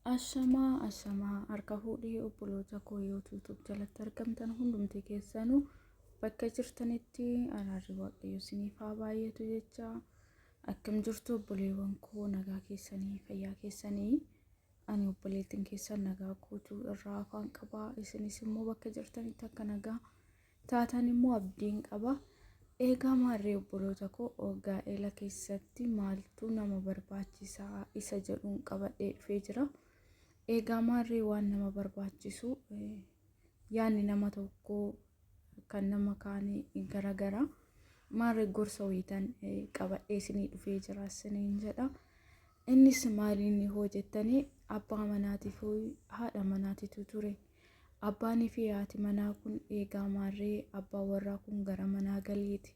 Ashamaa ashamaa harka fuudhee obboloota koo YouTube jalatti argamtan hundumti keessanuu bakka jirtanitti araarri waaqayyo isiniif haa baay'atu jecha akkam jirtu obboleewwan koo nagaa keessanii fayyaa keessanii ani obboleettiin keessan nagaa guutuu irraa afaan qabaa isinis immoo bakka jirtanitti akka nagaa taatan immoo abdiin qaba. Eegaa maarree obboloota koo gaa'ela keessatti maaltu nama barbaachisaa isa jedhuun qabadhee dhufee jira. Eegaa maarree waan nama barbaachisu yaadni nama tokkoo kan nama kaanii garagara. Maarree gorsa wayiitan qabadhee isinii dhufee jira isiniin jedha. Innis maaliin hoo jettanii abbaa manaatii fi haadha manaatitu ture. Abbaanii fi haati manaa kun eegaa maarree abbaan warraa kun gara manaa galeeti.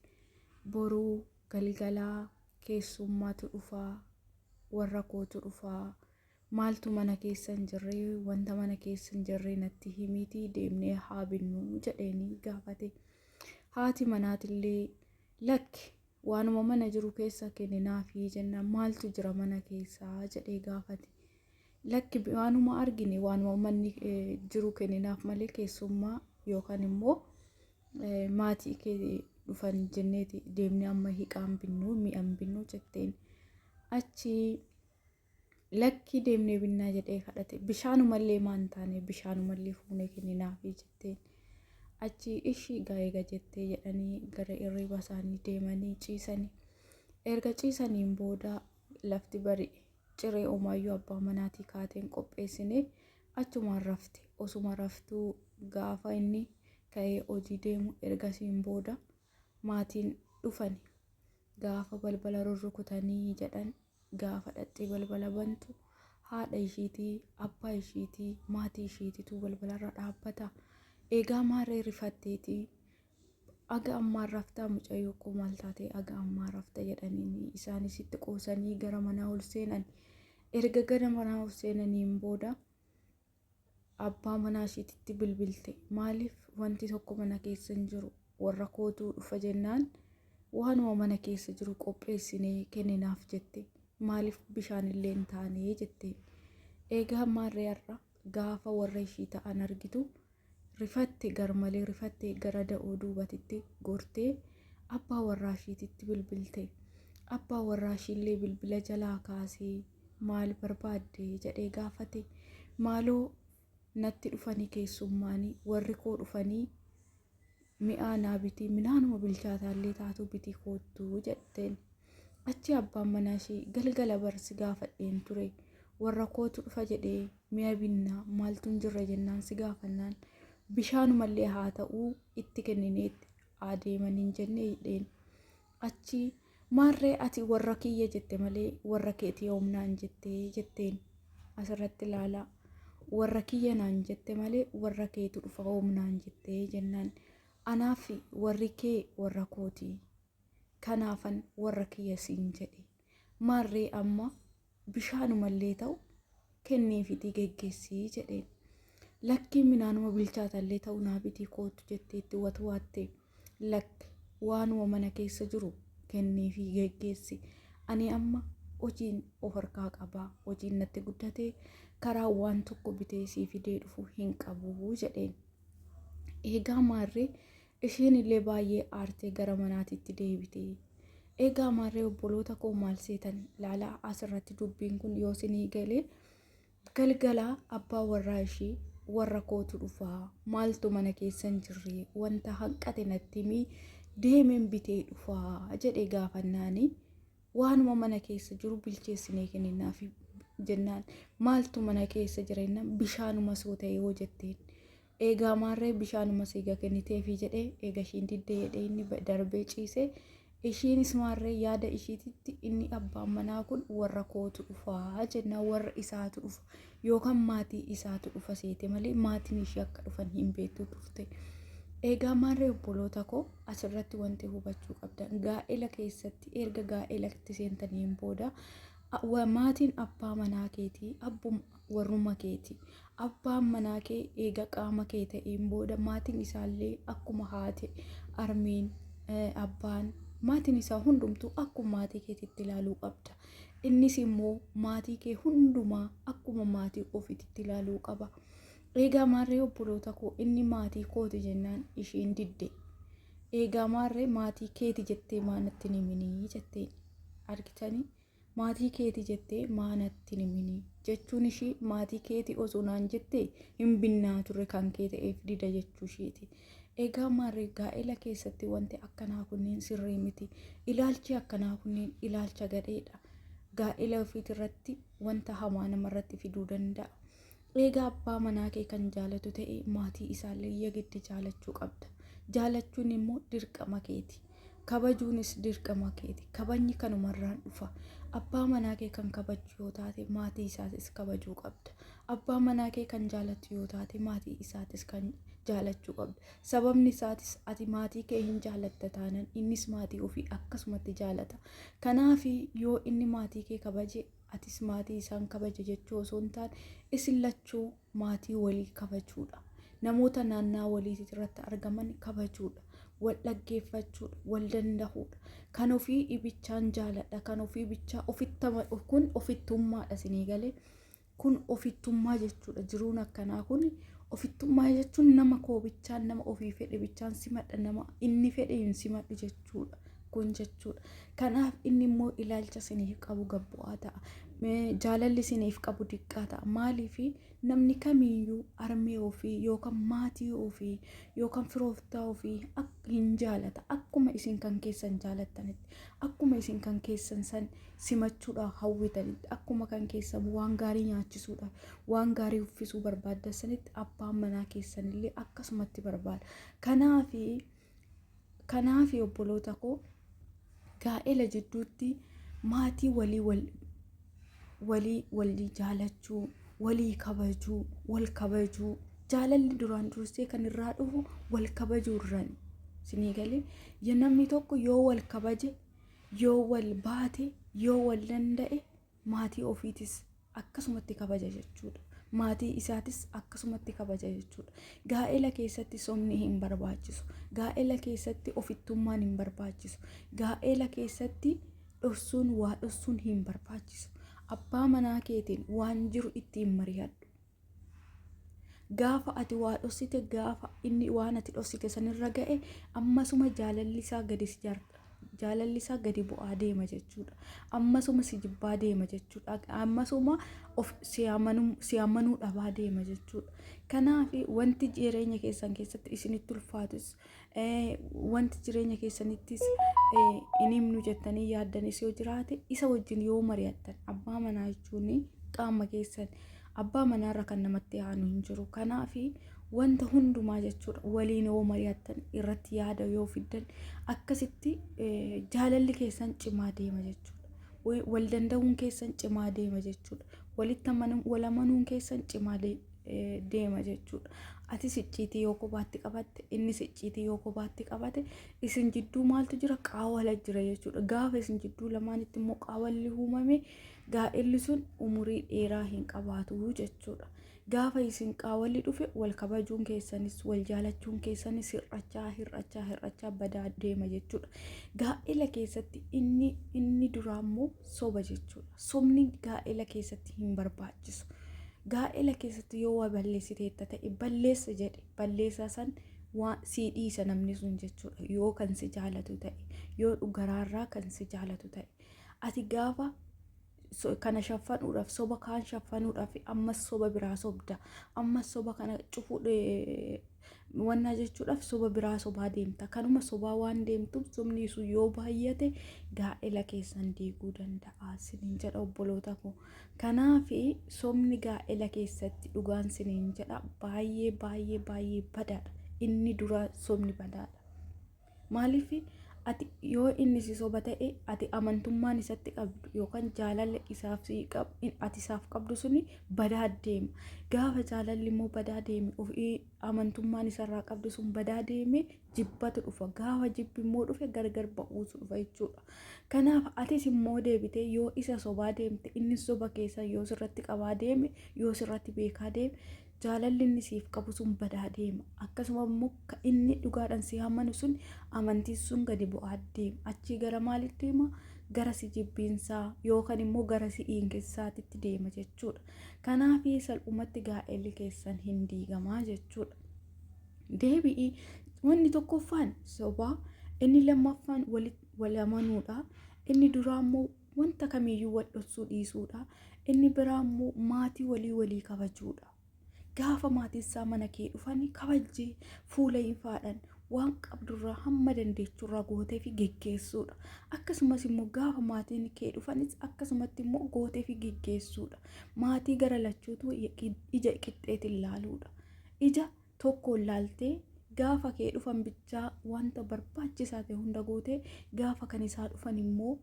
Boruu galgalaa keessummaatu dhufaa, warra kootu dhufaa, maaltu mana keessa hin jirree wanta mana keessa hin jirree natti himiitii deemnee haa binnu jedheenii gaafate. Haati manaatillee lakki waanuma mana jiru keessa kenninaafii jennaan maaltu jira mana keessaa jedhee gaafate. Lakki waanuma argine waanuma manni jiru kenninaaf malee keessummaa yookaan immoo maatii kee dhufan jenneeti deemnee amma hiqaan binnu mi'an binnu jetteen. Achi lakki deemnee binnaa jedhee kadhate bishaanumallee maan taane bishaanumallee fuunee kenninaafi jetteen. Achi ishii gaa'eega jettee jedhanii gara irriba isaanii deemanii ciisanii. Erga ciisaniin booda lafti bari'e. Ciree omaayyuu abbaa manaatii kaatee hin qopheessine achumaan rafte. Osuma raftuu gaafa inni ka'ee hojii deemu ergasiin booda maatiin dhufani. Gaafa balbala rurrukutanii jedhan gaafa dhaqxee balbala bantu haadha ishiitii, abbaa ishiitii, maatii ishiititu balbalarra dhaabbata. Eegaa maarree rifatteetii Aga ammaa raftaa mucayyoo koo maal taatee aga ammaa rafta jedhaniin isaanis itti qoosanii gara manaa ol seenan. Erga gara manaa ol seenaniin booda abbaa manaa ishiititti bilbilte. Maaliif wanti tokko mana keessa hin jiru warra kootuu dhufa jennaan waanuma mana keessa jiru qopheessinee kenninaaf jette. Maaliif bishaan illee hin taane jette. Eegaa maarree har'a gaafa warra ishii ta'an argitu Rifatte garmalee rifatte gara da'oo duubatitti gortee abbaa warraa ishiititti bilbilte. Abbaa warraa ishiillee bilbila jalaa kaasee maal barbaadde jedhee gaafate. Maaloo natti dhufanii keessummaanii warri koo dhufanii mi'aa naa bitii minaanuma bilchaataallee taatu bitii koottu jetteen. Achi abbaan manaa ishii galgala bar si gaafadheen ture warra kootu dhufa jedhee mi'a binna maaltu hin jirre jennaan si gaafannaan bishaanumallee haa ta'uu itti kennineetti haa deeman hin jenne jedheen. Achi maarree ati warra kiyya jette malee warra keetii yoom naan jettee jetteen asirratti ilaalaa. Warra kiyya naan jette malee warra keetu dhufa yoom naan jettee jennaan anaaf warri kee warra kooti. Kanaafan warra kiyya siin jedhe. Maarree amma bishaanumallee ta'u kenniifitii geggeessi jedheen. Lakkii minaanuma bilchaatallee ta'u naa bitii koottu jettee itti watwaatte. Lakki waanuma mana keessa jiru kenniifii geggeessi. Ani amma hojiin of harkaa qaba. Hojiin natti guddatee karaa waan tokko bitee sii fidee dhufu hin qabu jedheen. Eegaa maarree Isheenillee baay'ee aartee gara manaatitti deebite. Egaa maarree obboloota koo maal seetan laalaa asirratti dubbiin kun yoo isinii galee galgala abbaa warraa ishii warra kootu dhufaa maaltu mana keessa hin jirre wanta hanqate natti himii deemeen bitee dhufaa jedhee gaafannaanii waanuma mana keessa jiru bilcheessinee kenninaafi jennaan maaltu mana keessa jira jennaan bishaanuma soo ta'e hoo jetteen eegaa maarree bishaanuma siiga kenniteefi jedhee eega ishiin diddee jedhee inni darbee ciise ishiinis maarree yaada ishiititti inni abbaan manaa kun warra kootu dhufaa jennaan warra isaatu dhufa yookaan maatii isaatu dhufa seete malee maatiin ishii akka dhufan hin beektu turte. Eegaa maarree obboloota koo asirratti wanti hubachuu qabdan gaa'ela keessatti erga gaa'elatti seentaniin booda maatiin abbaa manaa keetii abbuma warruma keeti. Abbaan manaa kee eega qaama kee ta'een booda maatiin isaallee akkuma haati, armeen, abbaan, maatiin isaa hundumtuu akkuma maatii keetitti ilaaluu qabda. Innis immoo maatii kee hundumaa akkuma Akkuma maatii ofiitti ilaaluu qaba. Eegaa maarree obboloota koo, inni maatii kooti jennaan ishiin didde. Eegaa maarree maatii keeti jettee maanatti hin himinii jetteen. Argitanii, maatii keeti jettee maanatti hin himinii jechuun ishii maatii keeti osoo naan jettee hin binnaa turre, kan kee ta'eef dida jechuu ishiiti. Egaa maarree gaa'ela keessatti wanti akkanaa kunneen sirrii miti. Ilaalchi akkanaa kunneen ilaalcha gadheedha. Gaa'ela ofiitirratti wanta hamaa namarratti fiduu danda'a. Egaa abbaa manaa kee kan jaalatu ta'e, maatii isaallee yagiddi jaalachuu qabda. Jaalachuun immoo dirqama keeti. Kabajuunis dirqama keeti. Kabajni kanumarraan dhufa. Abbaa manaa kee kan kabaju yoo taate, maatii isaatis kabajuu qabda. Abbaa manaa kee kan jaalatu yoo taate, maatii isaatis kan jaalachuu qabda. Sababni isaatis ati maatii kee hin jaalatta taanan, innis maatii ofii akkasumatti jaalata. Kanaaf yoo inni maatii kee kabaje, atis maatii isaan kabaje jechuu osoo hin taane, isin lachuu maatii walii kabajuudha. Namoota naannaa walii irratti argaman kabajuudha. Wal dhaggeeffachuudha. Wal danda'uudha. Kan ofii ibichaan jaaladha. Kan ofii bichaa ofittama, kun ofittummaadha isinii galee. Kun ofittummaa jechuudha. Jiruun akkanaa kun ofittummaa jechuun nama koo bichaan, nama ofii fedhe bichaan simadha, nama inni fedhe hin simadhu jechuudha. Kun jechuudha. Kanaaf inni immoo ilaalcha isiniif qabu gabbu'aa ta'a. Jaalalli isiniif qabu diqqaa ta'a. Maaliif? Namni kamiyyuu armee ofii yookaan maatii ofii yookaan firooftaa ofii hin jaalata. Akkuma isin kan keessan jaalattanitti, akkuma isin kan keessan san simachuudhaaf hawwitanitti, akkuma kan keessan waan gaarii nyaachisuudhaaf, waan gaarii uffisuu barbaaddasanitti, abbaan manaa keessanillee akkasumatti barbaada. Kanaafi obboloota koo, gaa'ela jidduutti maatii walii walii walii jaalachuu, walii kabajuu, wal kabajuu. Jaalalli duraan dursee kan irraa dhufu wal kabajuu irraan isinii galee. Namni tokko yoo wal kabaje, yoo wal baate, yoo wal danda'e, maatii ofiitis akkasumatti kabaja jechuudha. Maatii isaatis akkasumatti kabaja jechuudha. Gaa'ela keessatti sobni hin barbaachisu. Gaa'ela keessatti ofittummaan hin barbaachisu. Gaa'ela keessatti dhoksuun, waa dhoksuun hin barbaachisu. Abbaa manaa keetiin waan jiru ittiin mari'adhu. Gaafa ati waa dhoksite, gaafa inni waan ati dhoksite sanirra ga'e, ammasuma jaalalli isaa gadi bu'aa deema jechuudha. Ammasuma si jibbaa deema jechuudha. Ammasuma of si amanuu dhabaa deema jechuudha. Kanaaf wanti jireenya keessan keessatti isinitti ulfaatus, wanti jireenya keessanittis hin himnu jettanii yaaddanis yoo jiraate, isa wajjin yoo mari'attan, abbaa manaa jechuun qaama keessan, abbaa manaarra kan namatti aanu hin jiru. Kanaaf wanta hundumaa jechuudha waliin yoo mari'attan, irratti yaada yoo fiddan, akkasitti jaalalli keessan cimaa deema jechuudha. Wal danda'uun keessan cimaa deema jechuudha. Walitti wal amanuun keessan cimaa deema jechuudha. Atis icciitii yoo kophaatti qabatte, innis icciitii yoo kophaatti qabate, isin jidduu maaltu jira? Qaawwala jira jechuudha. Gaafa isin jidduu lamaanitti immoo qaawwalli uumame, gaa'elli sun umurii dheeraa hin qabaatu jechuudha. Gaafa isin qaawwalli dhufe, wal kabajuun keessanis, wal jaalachuun keessanis hir'achaa hir'achaa hir'achaa badaa deema jechuudha. Gaa'ela keessatti inni duraa immoo soba jechuudha. Sobni gaa'ela keessatti hin barbaachisu. Gaa'ela keessatti yoo waa balleessiteetta ta'e, balleessa jedhe, balleessaa san waa sii dhiisa namni sun jechuudha. Yoo kan si jaalatu ta'e, yoo garaarraa kan si jaalatu ta'e. Ati gaafa kana shaffanuudhaaf, soba kaan shaffanuudhaaf, ammas soba biraa sobda, ammas soba kana cufuu wannaa jechuudhaaf soba biraa sobaa deemta. Kanuma sobaa waan deemtuuf, sobni sun yoo baay'ate gaa'ela keessan diiguu danda'a siniin jedha, obboloota koo. Kanaaf sobni gaa'ela keessatti, dhugaan siniin jedha, baay'ee baay'ee baay'ee badaadha. Inni dura sobni badaadha. Maaliif? Ati yoo inni si soba ta'e, ati amantummaan isatti qabdu yookaan jaalalli isaaf si ati isaaf qabdu suni badaa deema. Gaafa jaalalli immoo badaa deeme, ofii amantummaan isarraa qabdu sun badaa deeme, jibbatu dhufa. Gaafa jibbi immoo dhufe, gargar ba'uutu dhufa jechuudha. Kanaaf atis immoo deebitee yoo isa sobaa deemte, inni soba keessa yoo sirratti qabaa deeme, yoo sirratti beekaa deeme, jaalalli inni siif qabu sun badaa deema. Akkasuma immoo inni dhugaadhaan si amanu sun, amantiin sun gadi bu'aa deema. Achii gara maalitti deema? gara si jibbiinsaa yookaan immoo gara si hiinqessaatitti deema jechuudha. Kanaaf salphumatti gaa'elli keessan hin diigamaa jechuudha. Deebi'i wanni tokkoffaan sobaa, inni lammaffaan wal amanuudha, inni duraa immoo wanta kamiyyuu wal dhoksuu dhiisuudha, inni biraa immoo maatii walii walii kabajuudha. Gaafa maatiin isaa mana kee dhufan kabajjee fuula ifaadhaan waan qabdurraa hamma dandeechurraa gootee fi geggeessuudha. Akkasumas immoo gaafa maatiin kee dhufanis akkasumatti immoo gootee fi geggeessuudha. Maatii gara lachuutu ija qixxeetiin laaluudha. Ija tokkoon laaltee gaafa kee dhufan bichaa wanta barbaachisaa ta'e hunda gootee gaafa kan isaa dhufan immoo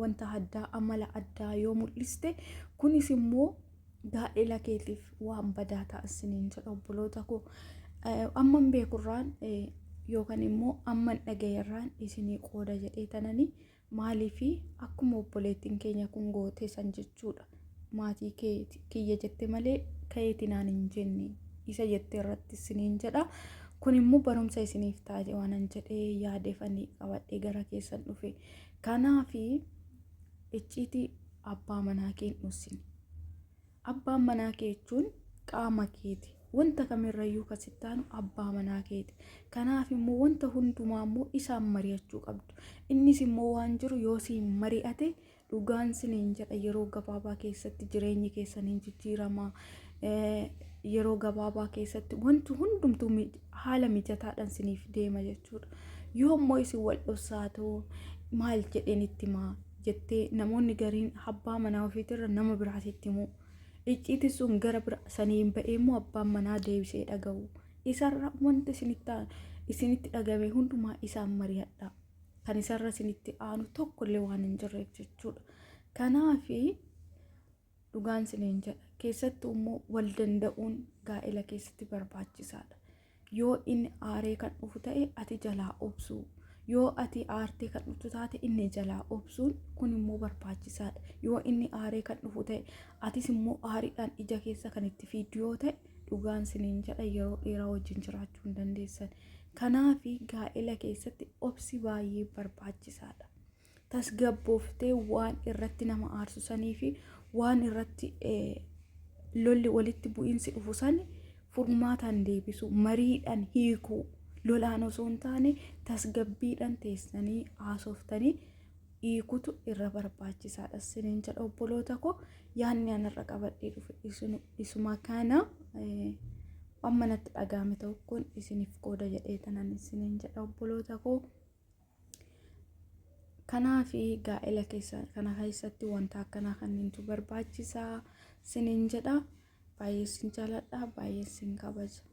wanta addaa amala addaa yoo mul'iste kunis immoo gaa'ela keetiif waan badaa ta'a isiniin jedha obboloota koo. Amman beekurraan yookaan immoo amman dhaga'erraan isinii qooda jedhee tanani maaliifi akkuma obboleettiin keenya kun gootee san jechuudha. Maatii kiyya jette malee ka'eeti naan hin jenne isa jette irratti isiniin jedha. Kun immoo barumsa isiniif ta'a waanan jedhee yaadeefanii qabadhee gara keessan dhufe. Kanaafi icciitii abbaa manaa kee hin dhoksine. Abbaan manaa kee jechuun qaama keeti. Wanta kamirrayyuu kan sitti aanu abbaa manaa keeti. Kanaaf immoo wanta hundumaa immoo isaan mari'achuu qabdu. Innis immoo waan jiru yoo siin mari'ate dhugaan siniin jedha yeroo gabaabaa keessatti jireenyi keessan hin jijjiirama. Yeroo gabaabaa keessatti wanti hundumtuu haala mijataadhaan siniif deema jechuudha. Yoo immoo isin wal dhossaatoo maal jedheen itti himaa jettee namoonni gariin abbaa manaa ofiitirra nama biraatitti himu. Icciitiin sun gara bira saniin ba'ee immoo abbaan manaa deebisee dhaga'u. Isarra wanta isinitti dhagame hundumaa isaan mari'adha. Kan isarra isinitti aanu tokkollee waan hin jirreef jechuudha. Kanaafi dhugaan isiniin jedha. Keessattuu immoo wal danda'uun gaa'ela keessatti barbaachisaadha. Yoo inni aaree kan dhufu ta'e ati jalaa obsuu. Yoo ati aartee kan dhuftu taate inni jalaa obsuun kun immoo barbaachisaadha. Yoo inni aaree kan dhufu ta'e atis immoo aariidhaan ija keessa kan itti fiiddu yoo ta'e dhugaan isiniin jedha yeroo dheeraa wajjin jiraachuu hin dandeessan. Kanaafi gaa'ela keessatti obsi baay'ee barbaachisaadha. Tasgabbooftee waan irratti nama aarsu sanii fi waan irratti lolli walitti bu'iinsi dhufu sani furmaataan deebisu mariidhaan hiikuu lolaan osoo hin taane tasgabbiidhaan teessanii haasoftanii hiikutu irra barbaachisaadha isiniin jedha obboloota koo yaadni anarra qabadhee dhufe isuma kana amma natti dhaga'ame tokkoon isiniif qooda jedhee tanan isiniin jedha obboloota koo. Kanaaf gaa'ela keessa kana keessatti wanta akkanaa kanneentu barbaachisaa sinin jedha. Baay'ee sin jaaladha, baay'ee sin kabaja.